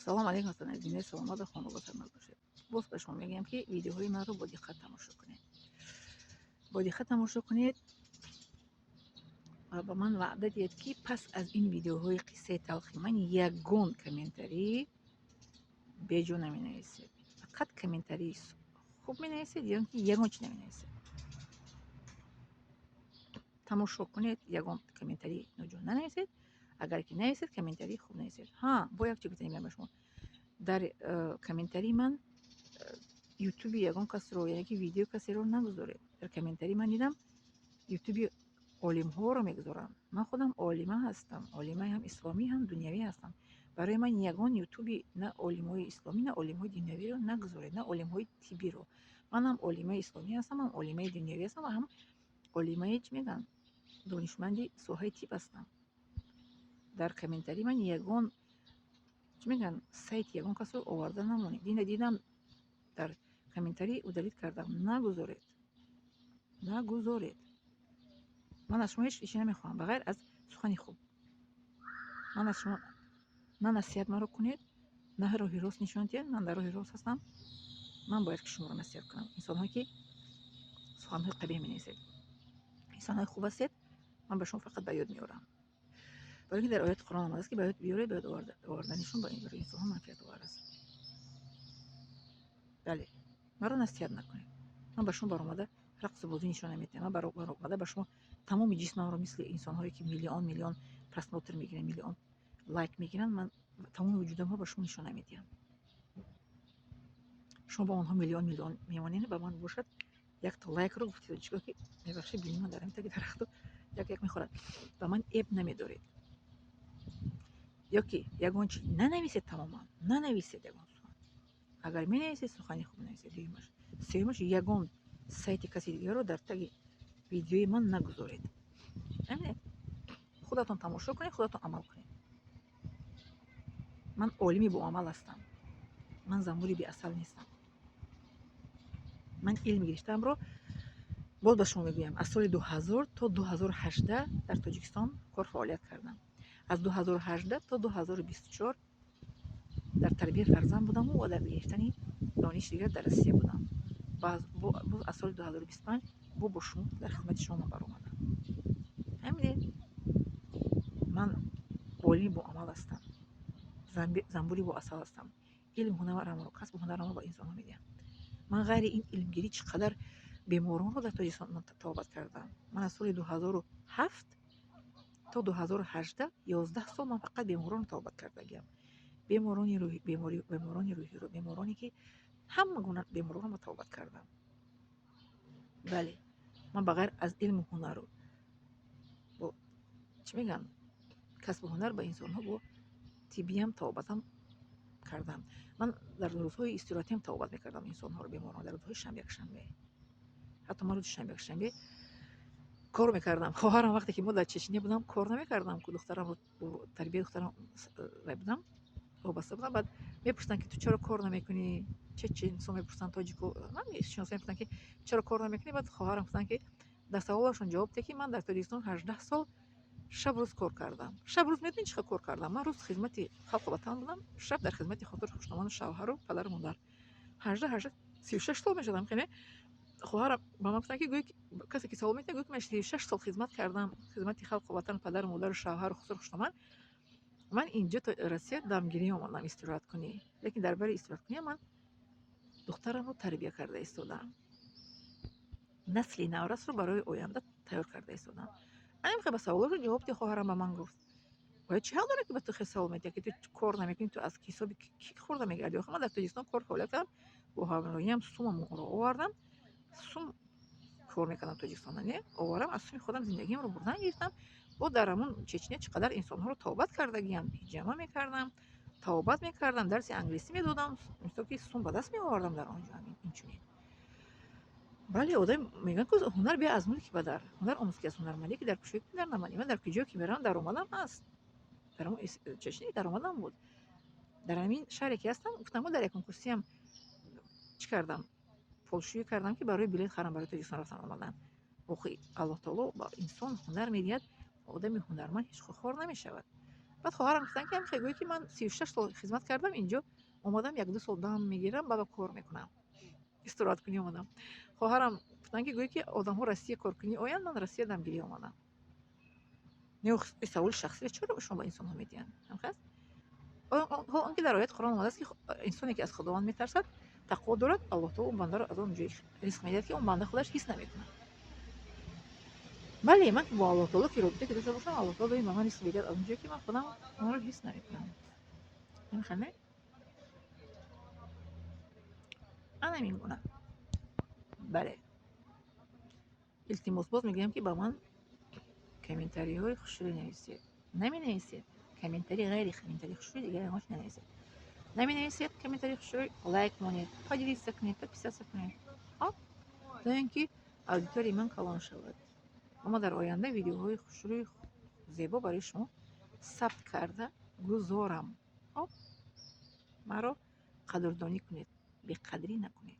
Салом алейкум, зинда, саломату хонобод, сармад бошед. Боз ба шумо мегӯям, ки видеоҳои маро бо диққат тамошо кунед, бо диққат тамошо кунед ва ба ман ваъда диҳед, ки пас аз ин видеоҳои қиссаи талхи ман ягон комментарии беҷо наменависед. Фақат комментарии хуб менависед ё ки ягон чи наменависед. Тамошо кунед, ягон комментарии ноҷо нанависед. Агар ки нависед, комментарии хуб нависед. Ҳа, бо як чи гуфтанӣ ба шумо: дар комментарии ман ютуби ягон касро, яъне ки видеои касеро нагузоред. Дар комментарии ман дидам, ютуби олимҳоро мегузоранд. Ман худам олима ҳастам, олимаи ҳам исломӣ, ҳам дунявӣ ҳастам. Барои ман ягон ютуби на олимҳои исломӣ, на олимҳои дунявиро нагузоред, на олимҳои тиббиро. Ман ҳам олимаи исломӣ ҳастам, ҳам олимаи дунявӣ ҳастам ва ҳам олимаи, чӣ мегӯянд, донишманди соҳаи тиб ҳастам. Дар комментарии ман ягон, чӣ мегӯянд, сайти ягон касро оварда намонед. Дина дидам, дар комментарӣ удалить кардам. Нагузоред, нагузоред. Ман аз шумо ҳеҷ чизе намехоҳам, ба ғайр аз сухани хуб. Ман аз шумо на насиҳат маро кунед, на роҳи рост нишон диҳед. Ман дар роҳи рост ҳастам, ман бояд ки шуморо насиҳат кунам? Инсонҳое ки суханҳои қабеҳ менависед, инсонҳои хуб ҳастед, ман ба шумо фақат ба ёд меорам, барои ки дар ояти Қуръон омадааст, ки ба ёд биёред. Ба ёд оварданишон барои инсонҳо манфиатовар аст. Бале, маро насиҳат накунед. Ман ба шумо баромада рақсу бозӣ нишон намедиҳам. Ман баромада ба шумо тамоми ҷисмамро, мисли инсонҳое ки миллион миллион просмотр мегиранд, миллион лайк мегиранд, ман тамоми вуҷудамро ба шумо нишон намедиҳам. Шумо ба онҳо миллион миллион мемонед, ба ман бошад, якто лайкро гуфтед. Чико ки, мебахшед, бини ман дар ҳамин таги дарахту як як мехӯрад. Ба ман эб намедоред ё ки ягон чи нанависед, тамоман нанависед ягон сухан. Агар менависед, сухани хуб нависед. Дуюмаш, сеюмаш, ягон сайти каси дигарро дар таги видеои ман нагузоред. Худатон тамошо кунед, худатон амал кунед. Ман олими боамал ҳастам, ман занбури беасал нестам. Ман илм гирифтаамро боз ба шумо мегӯям: аз соли 2000 то 2018 дар Тоҷикистон кор фаъолият кардам, аз 2018 то 2024 дар тарбияи фарзанд будаму ва дар гирифтани дониши дигар дар Россия будам. Боз аз соли 2025 бо шумо, дар хизмати шумо ман баромадам. Ҳаминед, ман олими боамал ҳастам, занбури боасал ҳастам. Илм, ҳунарамро, касбу ҳунарамро ба инсонҳо медиҳам. Ман ғайри ин илмгирӣ чӣ қадар беморонро дар Тоҷикистон табобат кардам. Ман аз соли 2007 то 2018, 11 сол ман фақат беморонро табобат кардагиам. Беморони рӯҳиро, бемороне ки ҳама гуна беморонро ман табобат кардам. Бале, ман ба ғайр аз илму ҳунару бо, чӣ мегӯянд, касбу ҳунар, ба инсонҳо бо тиббиям табобатам кардам. Ман дар рӯзҳои истироҳатиам табобат мекардам инсонҳоро, беморон, дар рӯзҳои шанбе, якшанбе. Ҳатто ман рӯзи шанбе, якшанбе кор мекардам. Хоҳарам, вақте ки мо дар Чечня будам, кор намекардам ку, духтарамро, тарбияи духтарам вай будам, вобаста будам. Баъд мепурсиданд, ки ту чаро кор намекунӣ? Чеченсо мепурсанд, тоҷико шиносо мепурсанд, ки чаро кор намекунӣ? Баъд хоҳарам гуфтанд, ки дар саволашон ҷавоб де, ки ман дар Тоҷикистон 18 сол шаб рӯз кор кардам. Шаб рӯз медонӣ чӣ хел кор кардам? Ман рӯз хизмати халқу ватан будам, шаб дар хизмати хотиру хушноману шавҳару падару модар. 18, 18, 36 сол мешудам. Хеле хоҳарам ба ман гуфтанд, ки гӯё касе ки савол метиҳад, гӯё ки ман 36 сол хизмат кардам, хизмати халқу ватан, падару модару шавҳару хусру хушноман. Ман инҷо Россия дамгирӣ омадам, истироҳаткунӣ, лекин дар бари истироҳаткунӣ ман духтарамро тарбия карда истодаам, насли наврасро барои оянда тайёр карда истодаам. Ана мехоҳ ба саволошо ҷавоб диҳ. Хоҳарам ба ман гуфт: бояд чӣ ҳақ дорад, ки ба ту хел савол медиҳад, ки ту кор намекунӣ, ту аз ҳисоби кӣ хӯрда мегардӣ? Охир ман дар Тоҷикистон кор фаъолият кардам, бо ҳамроҳиям сумамро овардам, сум кор мекардам Тоҷикистона, не оварам, аз суми худам зиндагиамро бурдан гирифтам. Бо дар ҳамон Чечня чӣ қадар инсонҳоро табобат кардагиам: ҳиҷама мекардам, табобат мекардам, дарси англисӣ медодам, мисол ки сум ба даст меовардам дар он ҷо. Инчунин, бале, одам мегӯянд, ки ҳунар бе аз мулки бадар, ҳунар омӯз, ки аз ҳунармандӣ, ки дар кушои дар наманӣ. Ман дар куҷое ки меравам, даромадам ҳаст. Дар ҳамон Чечня даромадам буд. Дар ҳамин шаҳре ки ҳастам, гуфтам, дар якум курсиям чӣ кардам? Полшӯӣ кардам, ки барои билет харам барои Тоҷикистон рафтан омадан. Охи, Аллоҳ таоло ба инсон ҳунар медиҳад, одами ҳунарманд ҳеҷ хор намешавад. Баъд хоҳарам гуфтанд, ки ҳамихе гӯё, ки ман 36 сол хизмат кардам, инҷо омадам, як-ду сол дам мегирам, баъд кор мекунам, истироҳаткунӣ омадам. Хоҳарам гуфтанд, ки гӯё, ки одамҳо Россия коркунӣ оянд, ман Россия дамгирӣ омадам. Не, саволи шахсиро чаро шумо ба инсонҳо медиҳанд? Ҳамхест? Ҳол он ки дар оят Қуръон омадааст, ки инсоне, ки аз Худованд метарсад, тақво дорад, Аллоҳ таоло он бандаро аз он ҷои ризқ медиҳад, ки он банда худаш ҳис намекунад. Бале, ман бо Аллоҳ таоло ки робита ки дошта бошам, Аллоҳ таоло доим ба ман ризқ медиҳад аз он ҷое, ки ман худам онро ҳис намекунам. Ҳамихел, не? Ана ҳамин гуна. Бале, илтимос, боз мегӯям, ки ба ман комментариҳои хушрӯй нависед. Наменависед комментарий, ғайри комментарии хушрӯй дигар ягон чи нанависед. Наменависед комментарии хушрӯй, лайк монед, поделиться кунед, подписаться кунед, то ин ки аудиторияи ман калон шавад. Ама дар оянда видеоҳои хушрӯи зебо барои шумо сабт карда гузорам. Хоб, маро қадрдонӣ кунед, беқадрӣ накунед.